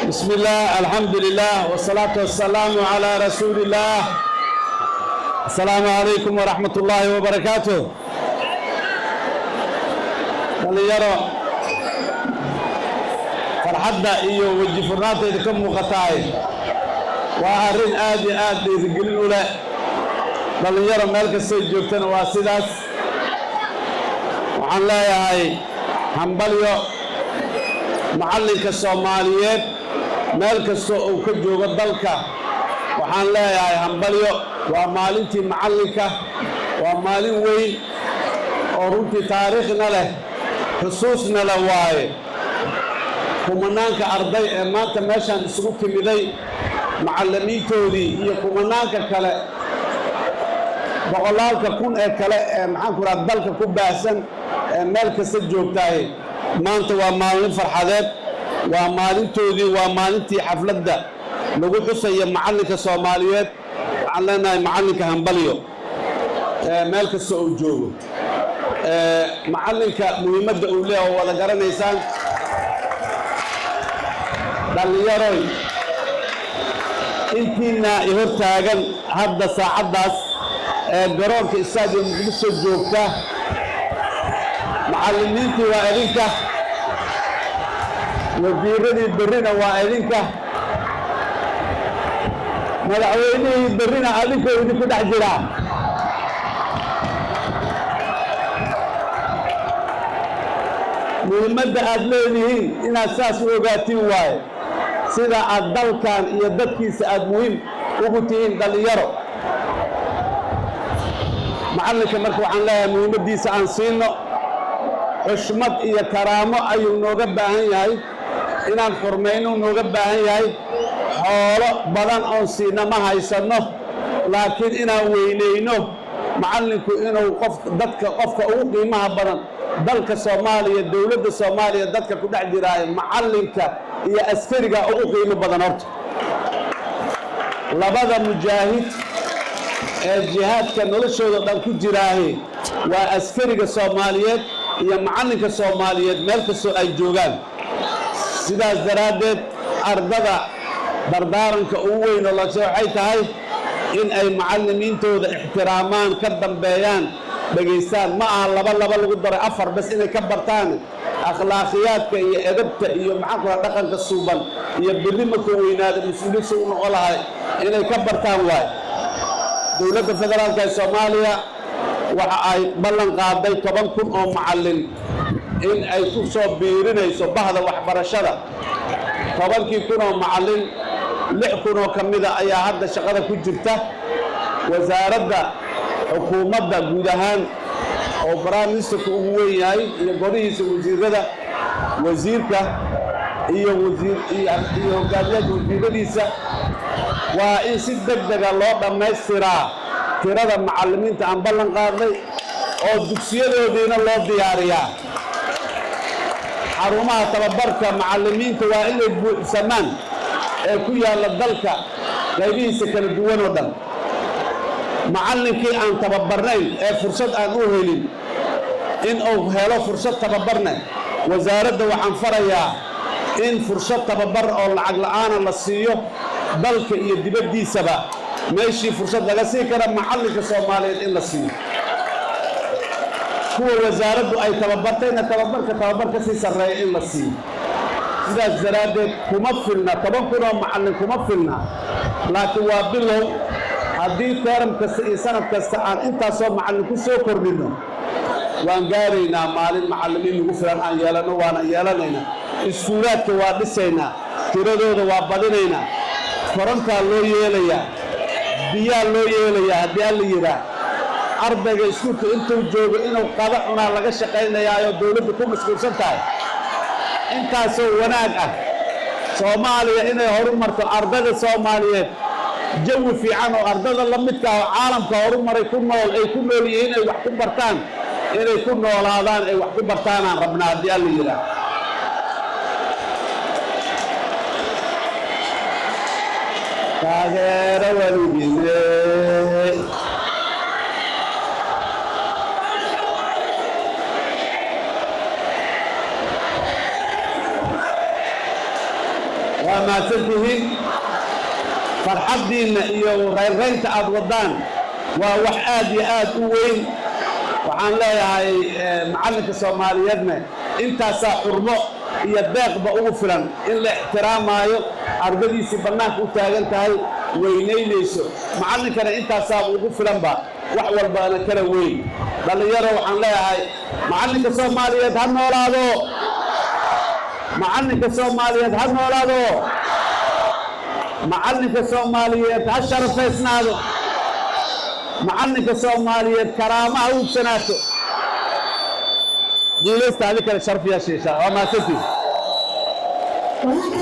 بسم الله، الحمد لله، والصلاة والسلام على رسول الله. السلام عليكم ورحمة الله وبركاته. Dhalinyaro, farxadda iyo weji furnaanta idinka muuqataay waa arrin aad iyo aad dhiirigelin u leh. Dhalinyaro meel kastay joogtana waa sidaas. Waxaan leeyahay hambalyo macallinka Soomaaliyeed meel kasta uu ka joogo dalka. Waxaan leeyahay hambalyo. Waa maalintii macallinka, waa maalin weyn oo runtii taariikhna leh, xusuusna leh waaye. Kumanaanka arday ee maanta meeshaan isugu timiday, macallimiintoodii iyo kumanaanka kale, boqolaalka kun ee kale ee, maxaan ku raha, dalka ku baahsan ee meel kasta joogtahay, maanta waa maalin farxadeed, waa maalintoodii, waa maalintii xafladda lagu xusayo macallinka Soomaaliyeed. Waxaan leenahay macallinka hambalyo meel kasta uu joogo. Macallinka muhiimadda uu leeyahay oo wada garanaysaan. Dhallinyaroy, intiina i hor taagan hadda saacaddaas ee garoonka Stadium Muqdisho joogta, macallimiintii waa idinka, wasiiradii berrina waa idinka, madaxweynihii berrina adinkoo idinku dhex jiraa. Muhiimadda aad leedihiin inaad saas u ogaatiin waaye, sida aad dalkan iyo dadkiisa aad muhiim ugu tihiin, dhallinyaro. Macallinka marka waxaan leeyahay muhiimaddiisa aan siino. Xushmad iyo karaamo ayuu nooga baahan yahay, inaan xurmayno nooga baahan yahay. Xoolo badan oon siina ma haysanno, laakiin inaan weynayno macallinku, inuu qof dadka, qofka ugu qiimaha badan dalka Soomaaliya, dowladda Soomaaliya dadka ku dhex jiraayo, macallinka iyo askariga ugu qiimo badan. Horta labada mujaahid ee jihaadka noloshooda dhan ku jiraahe waa askariga Soomaaliyeed iyo macallinka Soomaaliyeed meel kastoo ay joogaan. Sidaas daraaddeed, ardada dardaaranka ugu weyn oo lase waxay tahay in ay macallimiintooda ixtiraamaan, ka dambeeyaan, dhegaystaan. Ma aha laba laba lagu daray afar bas inay ka bartaan, akhlaaqiyaadka iyo edabta iyo, maxaan ku raha, dhaqanka suuban iyo berri markuu weynaado mas-uuliyad si u noqon lahay inay ka bartaan waay. Dowladda federaalka ee Soomaaliya waxa ay ballan qaaday 10,000 oo macallin in ay ku soo biirinayso bahda waxbarashada. 10-kii kun oo macallin, 6,000 oo ka mida ayaa hadda shaqada ku jirta. Wasaaradda, xukuumadda guud ahaan oo prime ministerku ugu weyn yahay iyo golihiisa wasiirada, wasiirka iyo wasiir iyo hogaamiyaasha wasiiradiisa, waa in si deg dega loo dhammaystiraa tirada macallimiinta aan ballan qaadnay oo dugsiyadoodiina loo diyaariyaa. Xarumaha tababarka macallimiinta waa inay buuxsamaan. Ee ku yaalla dalka qaybihiisa kala duwan oo dhan, macallinkii aan tababarnayn ee fursad aan u helin in uu helo fursad tababarne, wasaaradda waxaan farayaa in fursad tababar oo lacag la'aana la siiyo dalka iyo dibaddiisaba. Meeshii fursad laga sii kara macallinka Soomaaliyeed in la siiyo, kuwa wasaaraddu ay tababartayna tababarka tababar ka sii sarreeya in la siiyo. Sidaas daraaddeed, kuma filna 10,000 oo macallin, kuma filna, laakiin waa bilow. Haddii term kasta iyo sanad kasta aan intaasoo macallin ku soo kordhinno, waan gaaraynaa maalin macallimiin nagu filan aan yeelanno, waana yeelanaynaa. Iskuulaadka waa dhisaynaa, tiradooda waa badinaynaa, korontaa loo yeelayaa, biyaa loo yeelayaa. Haddii Alla yidhaah, ardayga iskuulka intuu joogo inuu qada cunaa laga shaqaynayaayoo dowladdu ku mashquulsan tahay. Intaasoo wanaag ah, Soomaaliya inay horu marto, ardayda Soomaaliyeed jawi fiican oo ardada la midka ah oo caalamka horumaray ku nool ay ku nool yihiin ay wax ku bartaan, inay ku noolaadaan, ay wax ku bartaanaan rabnaa, haddii Alla yidhaah. Taageero weligiine. Waa mahadsantihiin. Farxaddiinna iyo raynraynta aad waddaan waa wax aad iyo aad u weyn. Waxaan leeyahay, macallinka Soomaaliyeedna intaasaa xurmo iyo deeqba ugu filan in la ixtiraamaayo, ardadiisii bannaanka u taagan tahay, weynaynayso. Macallinkana intaasaaba ugu filanba, wax walbana kala weyn. Dhallinyaro, waxaan leeyahay, macallinka Soomaaliyeed ha noolaado! Macallinka Soomaaliyeed ha noolaado! Macallinka Soomaaliyeed ha sharafaysnaado! Macallinka Soomaaliyeed karaama ha uubsanaato! Guulaysta. Adi kale sharaf yeesha. Waa mahadsantiin.